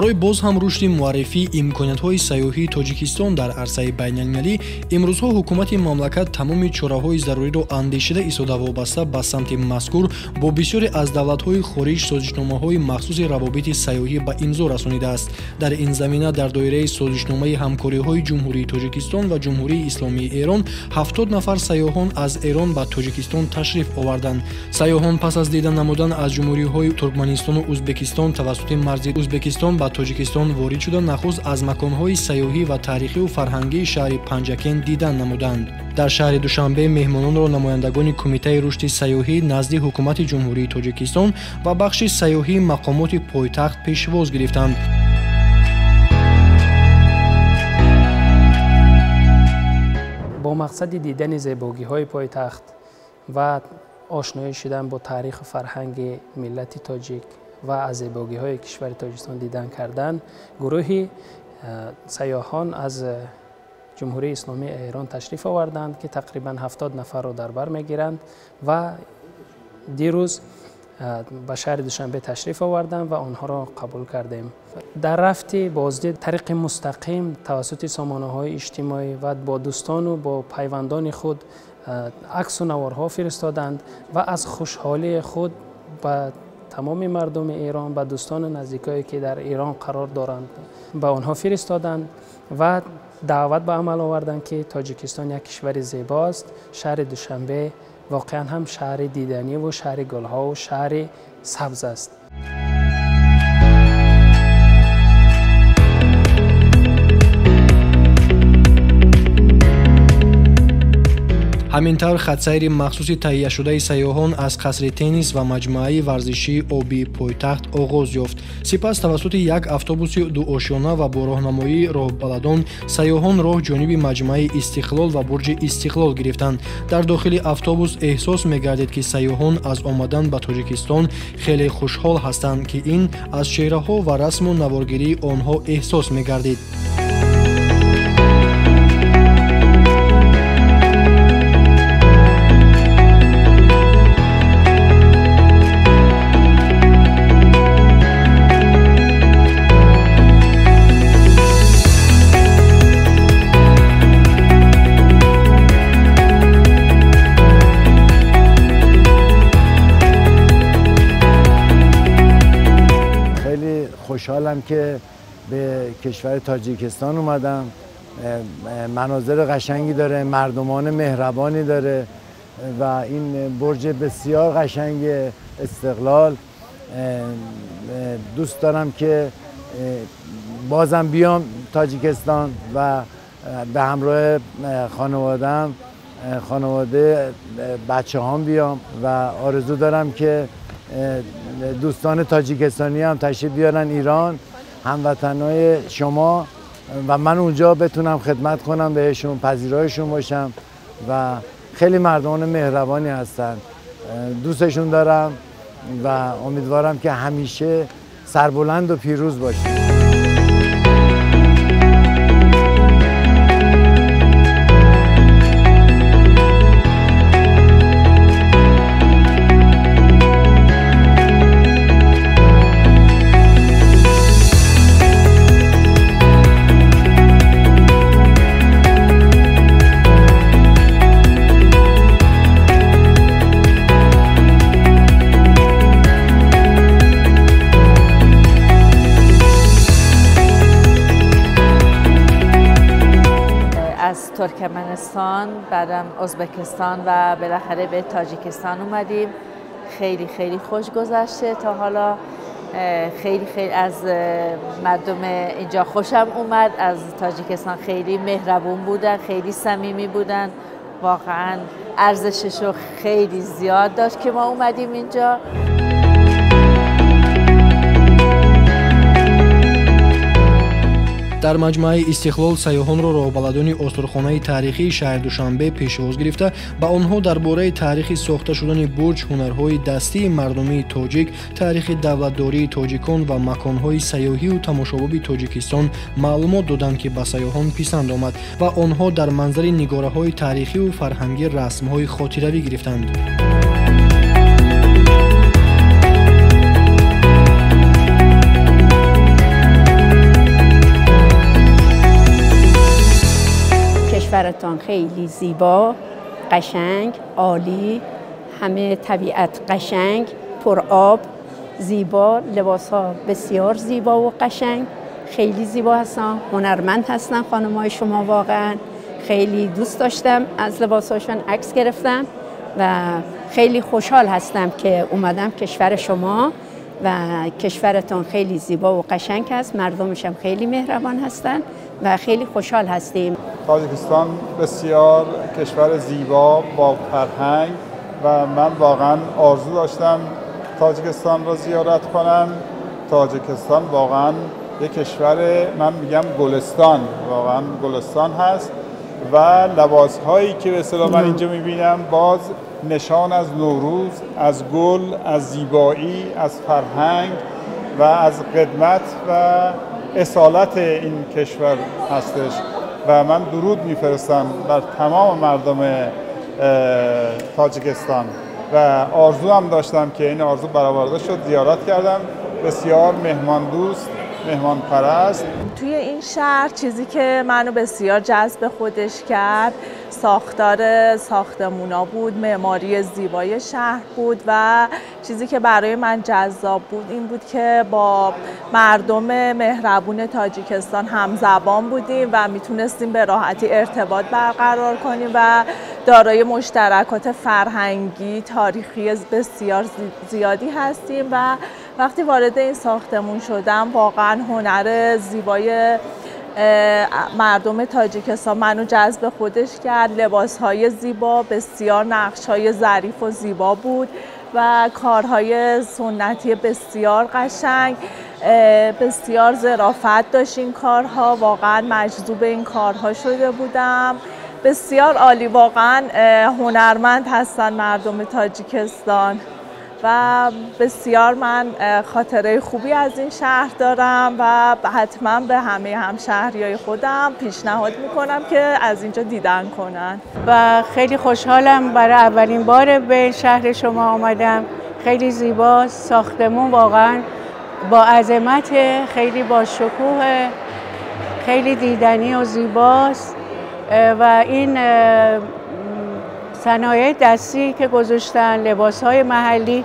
Барои боз ҳам рушди муаррифии имкониятҳои сайёҳии Тоҷикистон дар арсаи байналмилалӣ, имрӯзҳо ҳукумати мамлакат тамоми чораҳои заруриро андешида истода, вобаста ба самти мазкур бо бисёре аз давлатҳои хориҷ созишномаҳои махсуси равобити сайёҳӣ ба имзо расонидааст. Дар ин замина дар доираи созишномаи ҳамкориҳои Ҷумҳурии Тоҷикистон ва Ҷумҳурии Исломии Эрон 70 нафар сайёҳон аз Эрон ба Тоҷикистон ташриф оварданд. Сайёҳон пас аз дидан намудан аз ҷумҳуриҳои Туркманистону Ӯзбекистон тавассути марзи Ӯзбекистон ба Тоҷикистон ворид шуда, нахуст аз маконҳои сайёҳӣ ва таърихию фарҳангии шаҳри Панҷакент дидан намуданд. Дар шаҳри Душанбе меҳмононро намояндагони Кумитаи рушди сайёҳӣ назди Ҳукумати Ҷумҳурии Тоҷикистон ва бахши сайёҳии мақомоти пойтахт пешвоз гирифтанд. Бо мақсади дидани зебогиҳои пойтахт ва ошноӣ шудан бо таъриху фарҳанги миллати тоҷик ва аз зебогиҳои кишвари Тоҷикистон дидан кардан, гурӯҳи сайёҳон аз Ҷумҳурии Исломии Эрон ташриф оварданд, ки тақрибан 70 нафарро дар бар мегиранд ва дирӯз ба шаҳри Душанбе ташриф оварданд ва онҳоро қабул кардем. Дар рафти боздид тариқи мустақим тавассути сомонаҳои иҷтимоӣ ва бо дӯстону бо пайвандони худ аксу наворҳо фиристоданд ва аз хушҳолии худ ба тамоми мардуми Эрон, ба дӯстону наздикое ки дар Эрон қарор доранд, ба онҳо фиристоданд ва даъват ба амал оварданд, ки Тоҷикистон як кишвари зебо аст. Шаҳри Душанбе воқеан ҳам шаҳри диданӣ ва шаҳри гулҳо ва шаҳри сабз аст. Ҳамин тавр хатсайри махсуси таҳияшудаи сайёҳон аз қасри теннис ва маҷмӯаи варзишии обии пойтахт оғоз ёфт. Сипас тавассути як автобуси дуошёна ва бо роҳнамоии роҳбаладон сайёҳон роҳ ҷониби маҷмӯаи Истиқлол ва бурҷи Истиқлол гирифтанд. Дар дохили автобус эҳсос мегардид, ки сайёҳон аз омадан ба Тоҷикистон хеле хушҳол ҳастанд, ки ин аз чеҳраҳо ва расму наворгирии онҳо эҳсос мегардид. خوشحالم که به کشور تاجیکستان اومدم. مناظر قشنگی داره، مردمان مهربانی داره و این برج بسیار قشنگ استقلال. دوست دارم که بازم بیام تاجیکستان و به همراه خانوادم، خانواده بچه هام بیام و آرزو دارم که دوستان تاجیکستانی هم تشریف بیارن ایران، هموطنای شما، و من اونجا بتونم خدمت کنم بهشون، پذیرایشون باشم و خیلی مردمان مهربانی هستن، دوستشون دارم و امیدوارم که همیشه سربلند و پیروز باشیم. از ترکمنستان، بعدم ازبکستان و بالاخره به تاجیکستان اومدیم. خیلی خیلی خوش گذشته تا حالا. خیلی خیلی از مردم اینجا خوشم اومد. از تاجیکستان خیلی مهربون بودن، خیلی صمیمی بودن. واقعا ارزشش رو خیلی زیاد داشت که ما اومدیم اینجا. Дар маҷмӯаи Истиқлол сайёҳонро роҳбаладони осорхонаи таърихии шаҳри Душанбе пешвоз гирифта, ба онҳо дар бораи таърихи сохта шудани бурҷ, ҳунарҳои дастии мардумии тоҷик, таърихи давлатдории тоҷикон ва маконҳои сайёҳию тамошобоби Тоҷикистон маълумот доданд, ки ба сайёҳон писанд омад ва онҳо дар манзари нигораҳои таърихию фарҳангӣ расмҳои хотиравӣ гирифтанд. کشورتان خیلی زیبا، قشنگ، عالی، همه طبیعت قشنگ، پر آب، زیبا، لباس‌ها بسیار زیبا و قشنگ، خیلی زیبا هستن، هنرمند هستن خانم‌های شما، واقعا خیلی دوست داشتم، از لباساشون عکس گرفتم و خیلی خوشحال هستم که اومدم کشور شما و کشورتون خیلی زیبا و قشنگ هست، مردمش هم خیلی مهربان هستن و خیلی خوشحال هستیم. تاجیکستان بسیار کشور زیبا با فرهنگ و من واقعا آرزو داشتم تاجیکستان را زیارت کنم. تاجیکستان واقعا یک کشور، من میگم گلستان، واقعا گلستان هست و لباس هایی که به اصطلاح من اینجا میبینم باز نشان از نوروز، از گل، از زیبایی، از فرهنگ و از قدمت و اصالت این کشور هستش و من درود میفرستم بر تمام مردم تاجیکستان و آرزو هم داشتم که این آرزو برآورده شد. زیارت کردم، بسیار مهمان دوست، مهمان پرست. توی این شهر چیزی که منو بسیار جذب خودش کرد ساختار ساختمونا بود، معماری زیبای شهر بود و چیزی که برای من جذاب بود این بود که با مردم مهربون تاجیکستان همزبان بودیم و میتونستیم به راحتی ارتباط برقرار کنیم و دارای مشترکات فرهنگی، تاریخی بسیار زیادی هستیم و وقتی وارد این ساختمون شدم واقعا هنر زیبای مردم تاجیکستان منو جذب خودش کرد. لباس‌های زیبا، بسیار نقش‌های ظریف و زیبا بود و کارهای سنتی بسیار قشنگ، بسیار ظرافت داشت این کارها، واقعا مجذوب این کارها شده بودم. بسیار عالی، واقعا هنرمند هستن مردم تاجیکستان و بسیار من خاطره خوبی از این شهر دارم و حتما به همه همشهریای خودم پیشنهاد میکنم که از اینجا دیدن کنن. و خیلی خوشحالم برای اولین بار به شهر شما آمدم. خیلی زیباست، ساختمون واقعا با عظمت، خیلی با شکوه، خیلی دیدنی و زیباست و این صنایع دستی که گذاشتن، لباس‌های محلی.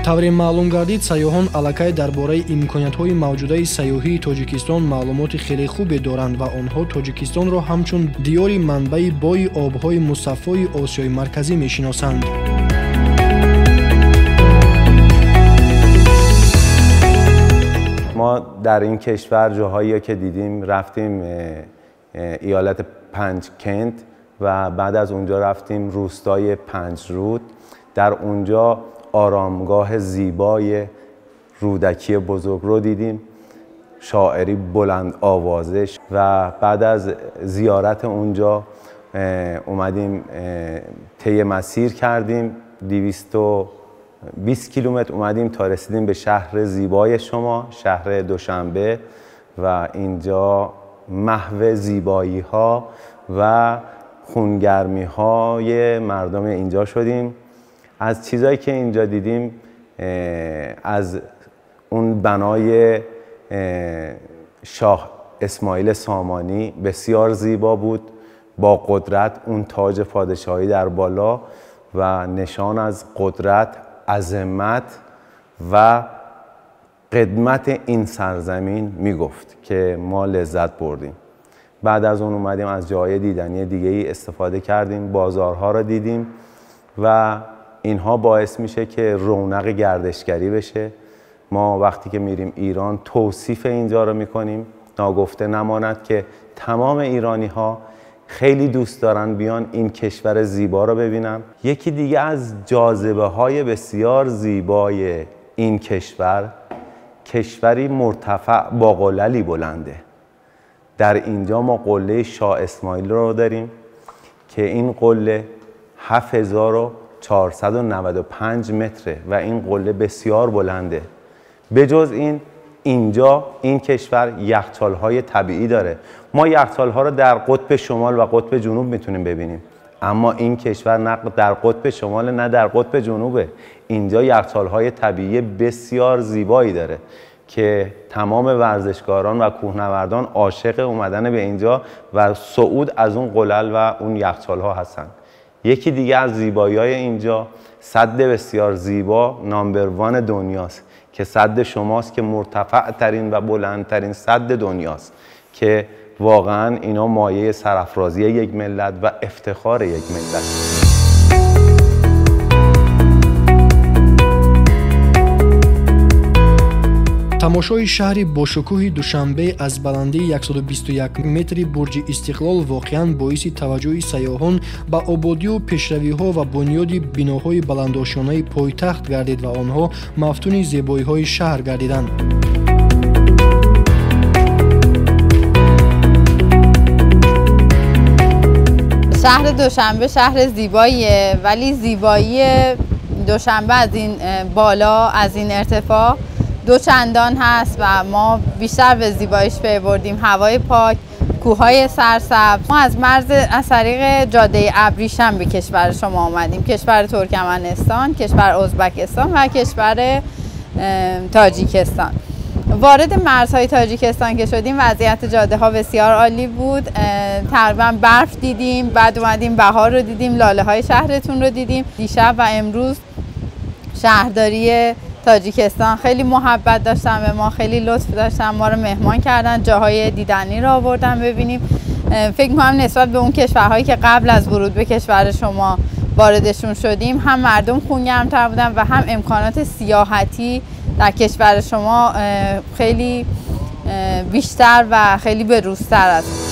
тавре маълум гардид, сайёҳон аллакай дар бораи имкониятҳои мавҷудаи сайёҳии Тоҷикистон маълумоти хеле хубе доранд ва онҳо Тоҷикистонро ҳамчун диёри манбаи бои обҳои мусаффои Осиёи Марказӣ мешиносанд. ما در این کشور جاهایی که دیدیم، رفتیم ایالت پنجکند و بعد از اونجا رفتیم روستای پنجرود. در اونجا آرامگاه زیبای رودکی بزرگ رو دیدیم، شاعری بلند آوازش، و بعد از زیارت اونجا اومدیم طی مسیر کردیم 220 کیلومتر اومدیم تا رسیدیم به شهر زیبای شما، شهر دوشنبه، و اینجا محو زیبایی ها و خونگرمی های مردم اینجا شدیم. از چیزایی که اینجا دیدیم، از اون بنای شاه اسماعیل سامانی بسیار زیبا بود، با قدرت، اون تاج پادشاهی در بالا و نشان از قدرت، عظمت و قدمت این سرزمین میگفت که ما لذت بردیم. بعد از اون اومدیم از جای دیدنی دیگه ای استفاده کردیم، بازارها را دیدیم و اینها باعث میشه که رونق گردشگری بشه. ما وقتی که میریم ایران توصیف اینجا رو میکنیم، ناگفته نماند که تمام ایرانی ها خیلی دوست دارن بیان این کشور زیبا رو ببینن. یکی دیگه از جاذبه های بسیار زیبای این کشور، کشوری مرتفع با قللی بلنده. در اینجا ما قله شاه اسماعیل رو داریم که این قله 7495 متره و این قله بسیار بلنده. به جز این، اینجا این کشور یخچال‌های طبیعی داره. ما یخچال‌ها رو در قطب شمال و قطب جنوب میتونیم ببینیم، اما این کشور نه در قطب شمال نه در قطب جنوبه. اینجا یخچال‌های طبیعی بسیار زیبایی داره. که تمام ورزشکاران و کوهنوردان عاشق اومدن به اینجا و صعود از اون قلل و اون یخچال‌ها هستند. یکی دیگه از زیبایی‌های اینجا سد بسیار زیبا نامبر وان دنیاست که سد شماست که مرتفع ترین و بلندترین سد دنیاست که واقعا اینا مایه سرافرازی یک ملت و افتخار یک ملت. Тамошои шаҳри бошукӯҳи Душанбе аз баландии 121 метри бурҷи Истиқлол воқеан боиси таваҷҷӯҳи сайёҳон ба ободию пешравиҳо ва бунёди биноҳои баландошёнаи пойтахт гардид ва онҳо мафтуни зебоиҳои шаҳр гардиданд. Шаҳри Душанбе шаҳри зебоие, вале зебоии Душанбе аз ин бола, аз ин иртифоъ دو چندان هست و ما بیشتر به زیباییش پی بردیم. هوای پاک، کوههای سرسبز. ما از مرز از طریق جاده ابریشم به کشور شما آمدیم، کشور ترکمنستان، کشور ازبکستان و کشور تاجیکستان. وارد مرزهای تاجیکستان که شدیم وضعیت جاده ها بسیار عالی بود. تقریبا برف دیدیم، بعد اومدیم بهار رو دیدیم، لاله های شهرتون رو دیدیم. دیشب و امروز شهرداری تاجیکستان خیلی محبت داشتن به ما، خیلی لطف داشتن، ما رو مهمان کردن، جاهای دیدنی رو آوردن ببینیم. فکر می‌کنم نسبت به اون کشورهایی که قبل از ورود به کشور شما واردشون شدیم، هم مردم خونگرم‌تر بودن و هم امکانات سیاحتی در کشور شما خیلی بیشتر و خیلی بروزتر است.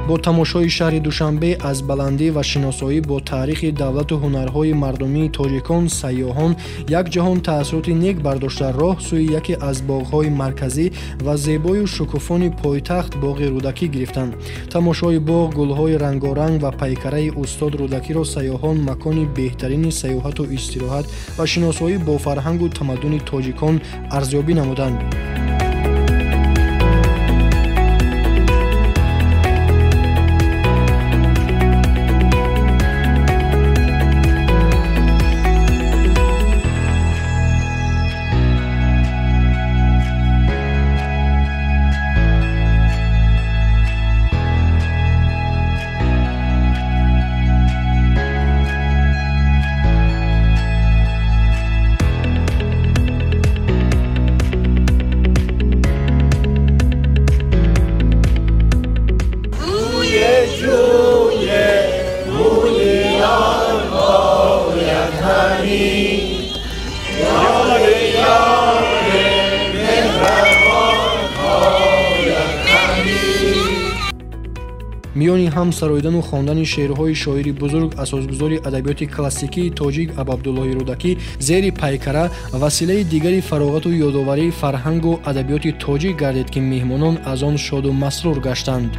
Бо тамошои шаҳри Душанбе аз баландӣ ва шиносоӣ бо таърихи давлату ҳунарҳои мардумии тоҷикон сайёҳон як ҷаҳон таассуроти нек бардошта роҳ сӯи яке аз боғҳои марказӣ ва зебою шукуфони пойтахт боғи Рӯдакӣ гирифтанд. Тамошои боғ, гулҳои рангоранг ва пайкараи устод Рӯдакиро сайёҳон макони беҳтарини сайёҳату истироҳат ва шиносоӣ бо фарҳангу тамаддуни тоҷикон арзёбӣ намуданд. Миёни ҳам сароидану хондани шеърҳои шоири бузург, асосгузори адабиёти классикии тоҷик Абуабдуллоҳи Рӯдакӣ, зери пайкара василаи дигари фароғату ёдоварии фарҳангу адабиёти тоҷик гардид, ки меҳмонон аз он шоду масрур гаштанд.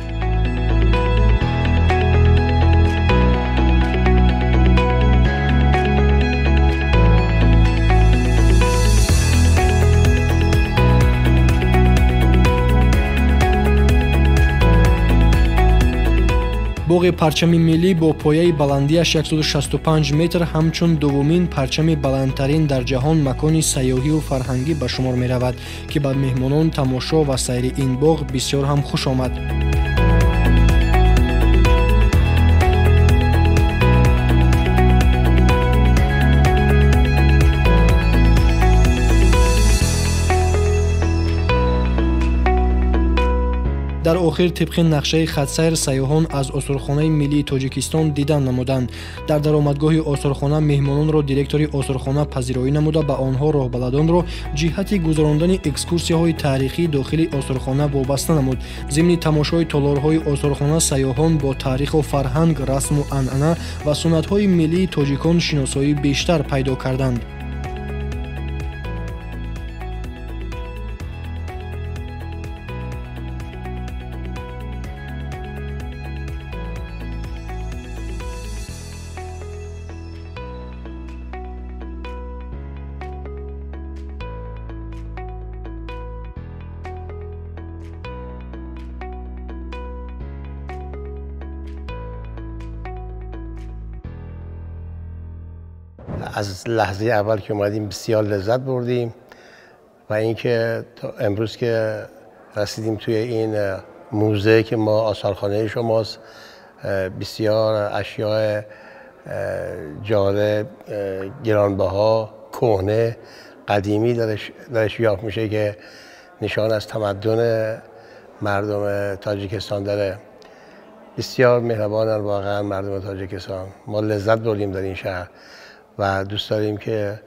Боғи парчами миллӣ бо пояи баландиаш 165 метр ҳамчун дуввумин парчами баландтарин дар ҷаҳон макони сайёҳию фарҳангӣ ба шумор меравад, ки ба меҳмонон тамошо ва сайри ин боғ бисёр ҳам хуш омад. Дар охир тибқи нақшаи хатсайр сайёҳон аз осорхонаи миллии Тоҷикистон дидан намуданд. Дар даромадгоҳи осорхона меҳмононро директори осорхона пазироӣ намуда ба онҳо роҳбаладонро ҷиҳати гузарондани экскурсияҳои таърихии дохили осорхона вобаста намуд. Зимни тамошои толорҳои осорхона сайёҳон бо таъриху фарҳанг, расму анъана ва суннатҳои миллии тоҷикон шиносоӣ бештар пайдо карданд. از لحظه اول که اومدیم بسیار لذت بردیم و اینکه امروز که رسیدیم توی این موزه که ما آثارخانه شماست، بسیار اشیاء جالب، گرانبها، کهنه، قدیمی درش یافت میشه که نشان از تمدن مردم تاجیکستان داره. بسیار مهربانن واقعا مردم تاجیکستان. ما لذت بردیم در این شهر و دوست داریم که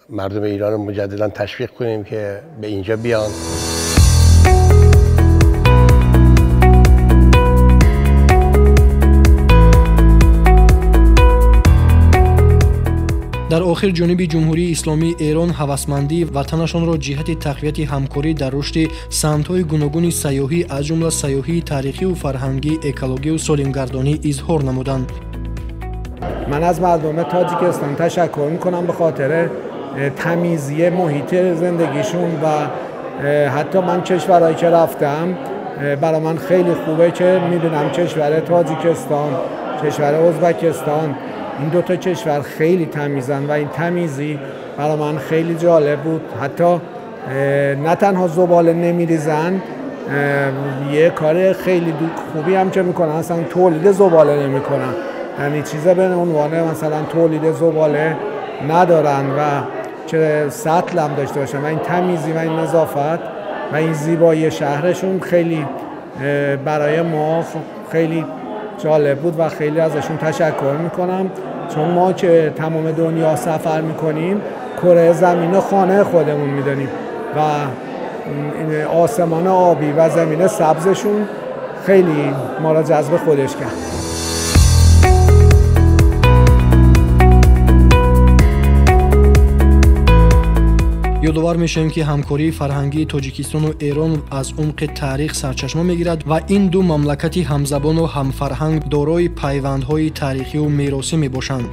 مردم ایران رو مجددا تشویق کنیم که به اینجا بیان. Дар охир ҷониби Ҷумҳурии Исломии Эрон ҳавасмандии ватанашонро ҷиҳати тақвияти ҳамкорӣ дар рушди самтҳои гуногуни сайёҳӣ, аз ҷумла сайёҳии таърихиву фарҳангӣ, экологию солимгардонӣ изҳор намуданд. من از مردم تاجیکستان تشکر میکنم به خاطر تمیزی محیط زندگیشون و حتی من کشورهایی که رفتم برای من خیلی خوبه که میبینم کشور تاجیکستان، کشور ازبکستان، این دوتا کشور خیلی تمیزن و این تمیزی برای من خیلی جالب بود. حتی نه تنها زباله نمیریزن، یه کار خیلی خوبی هم که میکنن، اصلا تولید زباله نمیکنن، یعنی چیزا به عنوان مثلا تولید زباله ندارن و چه سطل هم داشته باشن و این تمیزی و این نظافت و این زیبایی شهرشون خیلی برای ما خیلی جالب بود و خیلی ازشون تشکر میکنم، چون ما که تمام دنیا سفر میکنیم کره زمین خانه خودمون میدانیم و آسمان آبی و زمین سبزشون خیلی ما را جذب خودش کرد. Ёдовар мешавем, ки ҳамкории фарҳангии Тоҷикистону Эрон аз умқи таърих сарчашма мегирад ва ин ду мамлакати ҳамзабону ҳамфарҳанг дорои пайвандҳои таърихию меросӣ мебошанд.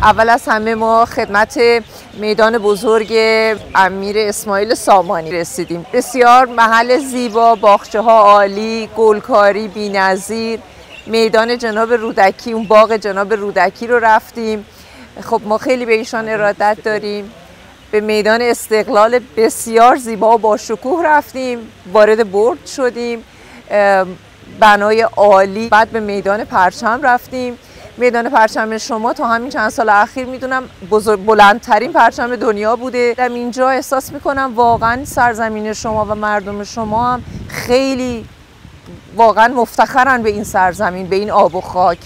اول از همه ما خدمت میدان بزرگ امیر اسماعیل سامانی رسیدیم. بسیار محل زیبا، باغچه ها عالی، گلکاری بی‌نظیر، میدان جناب رودکی، اون باغ جناب رودکی رو رفتیم. خب ما خیلی به ایشان ارادت داریم. به میدان استقلال بسیار زیبا و با شکوه رفتیم، وارد برج شدیم، بنای عالی. بعد به میدان پرچم رفتیم. میدان پرچم شما تا همین چند سال اخیر میدونم بلندترین پرچم دنیا بوده. در اینجا احساس میکنم واقعا سرزمین شما و مردم شما هم خیلی واقعا مفتخرن به این سرزمین، به این آب و خاک،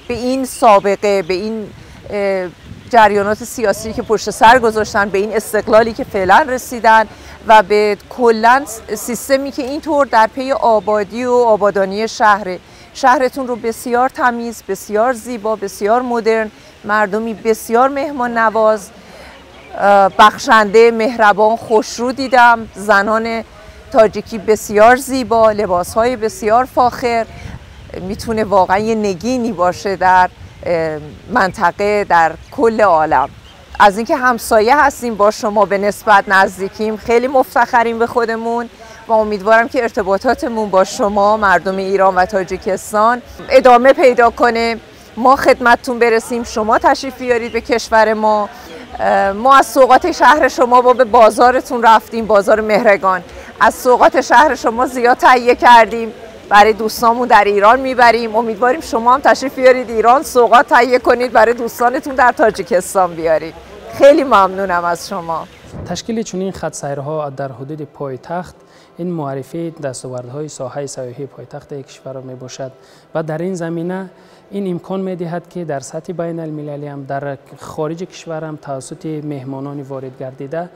به این سابقه، به این جریانات سیاسی که پشت سر گذاشتن، به این استقلالی که فعلا رسیدن و به کلا سیستمی که اینطور در پی آبادی و آبادانی شهره. شهرتون رو بسیار تمیز، بسیار زیبا، بسیار مدرن، مردمی بسیار مهمان نواز، بخشنده، مهربان، خوشرو دیدم. زنان تاجیکی بسیار زیبا، لباسهای بسیار فاخر. میتونه واقعا یه نگینی باشه در منطقه، در کل عالم. از اینکه همسایه هستیم با شما، به نسبت نزدیکیم، خیلی مفتخریم به خودمون و امیدوارم که ارتباطاتمون با شما مردم ایران و تاجیکستان ادامه پیدا کنه. ما خدمتتون برسیم، شما تشریف بیارید به کشور ما. ما از سوغات شهر شما با به بازارتون رفتیم، بازار مهرگان. از سوغات شهر شما زیاد تهیه کردیم. برای دوستامون در ایران میبریم. امیدواریم شما هم تشریف بیارید ایران، سوغات تهیه کنید برای دوستانتون در تاجیکستان بیارید. خیلی ممنونم از شما. تشکیل چنین خط سیرها در حدود پایتخت این معرفی دستاوردهای ساحه سیاحی پایتخت کشور می باشد و در این زمینه این امکان می دهد که در سطح بین المللی هم در خارج کشور هم توسط مهمانان وارد گردیده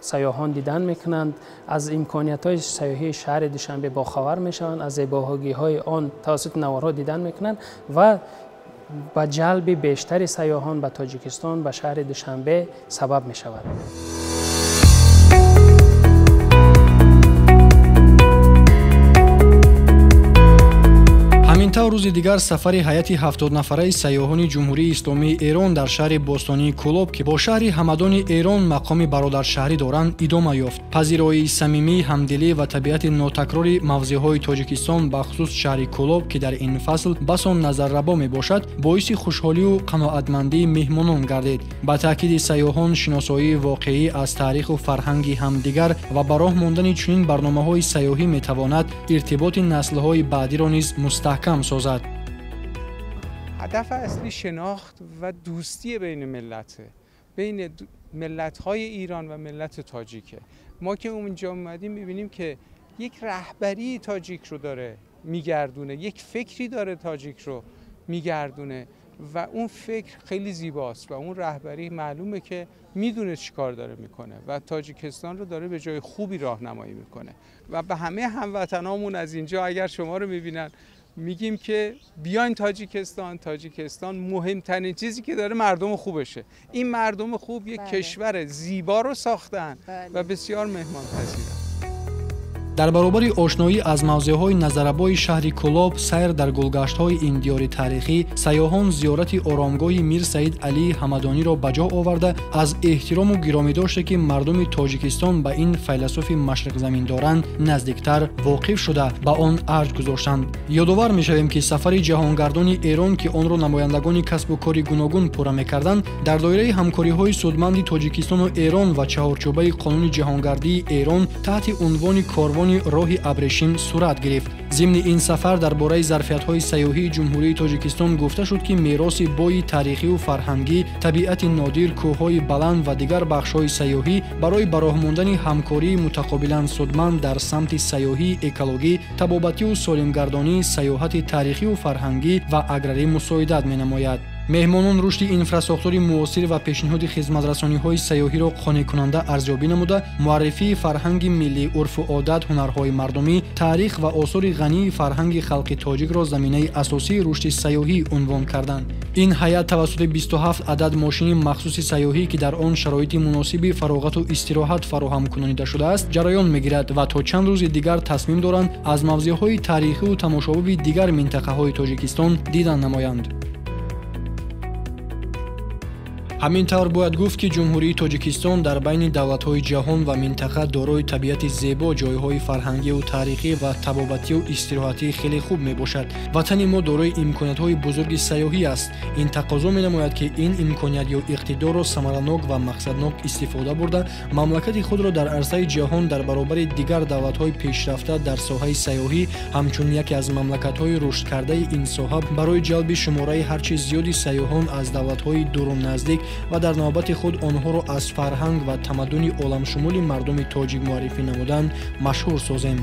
سیاحان دیدن میکنند، از امکانیت های سیاحی شهر دوشنبه باخبر میشوند، از زیبایی های آن توسط نوارها دیدن میکنند و با جلب بیشتر سیاحان به تاجیکستان به شهر دوشنبه سبب می شود. ҳамин тавр рӯзи дигар сафари ҳайати 70 нафараи сайёҳони Ҷумҳурии Исломии Эрон дар шаҳри бостонии Кӯлоб, ки бо шаҳри Ҳамадони Эрон мақоми бародаршаҳрӣ доранд, идома ёфт. Пазироии самимӣ, ҳамдилӣ ва табиати нотакрори мавзеъҳои Тоҷикистон, бахусус шаҳри Кӯлоб, ки дар ин фасл басон назаррабо мебошад, боиси хушҳолию қаноатмандии меҳмонон гардид. Ба таъкиди сайёҳон, шиносоии воқеӣ аз таъриху фарҳанги ҳамдигар ва ба роҳ мондани чунин барномаҳои сайёҳӣ метавонад иртиботи наслҳои баъдиро низ мустаҳкам سازد. هدف اصلی شناخت و دوستی بین ملته، بین ملت‌های ایران و ملت تاجیکه. ما که اونجا اومدیم می‌بینیم که یک رهبری تاجیک رو داره میگردونه، یک فکری داره تاجیک رو میگردونه و اون فکر خیلی زیباست و اون رهبری معلومه که میدونه چیکار داره میکنه و تاجیکستان رو داره به جای خوبی راهنمایی میکنه. و به همه هموطنامون از اینجا اگر شما رو میبینن میگیم که بیاین تاجیکستان. تاجیکستان مهمترین چیزی که داره مردم خوبشه. این مردم خوب یک کشور زیبا رو ساختن و بسیار مهمان پذیرن. Дар баробари ошноӣ аз мавзеъҳои назаррабои шаҳри Кӯлоб, сайр дар гулгаштҳои ин диёри таърихӣ, сайёҳон зиёрати оромгоҳи Мир Саид Алии Ҳамадониро ба ҷо оварда, аз эҳтирому гиромидоште, ки мардуми Тоҷикистон ба ин файласуфи машриқзамин доранд, наздиктар воқиф шуда, ба он арҷ гузоштанд. Ёдовар мешавем, ки сафари ҷаҳонгардони Эрон, ки онро намояндагони касбу кори гуногун пурра мекарданд, дар доираи ҳамкориҳои судманди Тоҷикистону Эрон ва чаҳорчӯбаи қонуни ҷаҳонгардии Эрон таҳти унвони корвони роҳи абрешим сурат гирифт. Зимни ин сафар дар бораи зарфиятҳои сайёҳии Ҷумҳурии Тоҷикистон гуфта шуд, ки мероси бои таърихиву фарҳангӣ, табиати нодир, кӯҳҳои баланд ва дигар бахшҳои сайёҳӣ барои ба роҳ мондани ҳамкории мутақобилан судманд дар самти сайёҳии экологӣ, табобативу солимгардонӣ, сайёҳати таърихиву фарҳангӣ ва аграрӣ мусоидат менамояд. Меҳмонон рушди инфрасохтори муосир ва пешниҳоди хизматрасониҳои сайёҳиро қонеъкунанда арзёбӣ намуда, муаррифии фарҳанги миллӣ, урфу одат, ҳунарҳои мардумӣ, таърих ва осори ғании фарҳанги халқи тоҷикро заминаи асосии рушди сайёҳӣ унвон карданд. Ин ҳайат тавассути 27 адад мошини махсуси сайёҳӣ, ки дар он шароити муносиби фароғату истироҳат фароҳам кунонида шудааст, ҷараён мегирад ва то чанд рӯзи дигар тасмим доранд аз мавзеъҳои таърихиву тамошобоби дигар минтақаҳои Тоҷикистон дидан намоянд. Ҳамин тавр бояд гуфт, ки Ҷумҳурии Тоҷикистон дар байни давлатҳои ҷаҳон ва минтақа дорои табиати зебо, ҷойҳои фарҳангиву таърихӣ ва табобативу истироҳатӣ хеле хуб мебошад. Ватани мо дорои имкониятҳои бузурги сайёҳӣ аст. Ин тақозо менамояд, ки ин имконият ё иқтидорро самаранок ва мақсаднок истифода бурда, мамлакати худро дар арсаи ҷаҳон дар баробари дигар давлатҳои пешрафта дар соҳаи сайёҳӣ ҳамчун яке аз мамлакатҳои рушдкардаи ин соҳа барои ҷалби шумораи ҳарчи зиёди сайёҳон аз давлатҳои дуру наздик ва дар навбати худ онҳоро аз фарҳанг ва тамаддуни оламшумули мардуми тоҷик муаррифӣ намудан машҳур созем.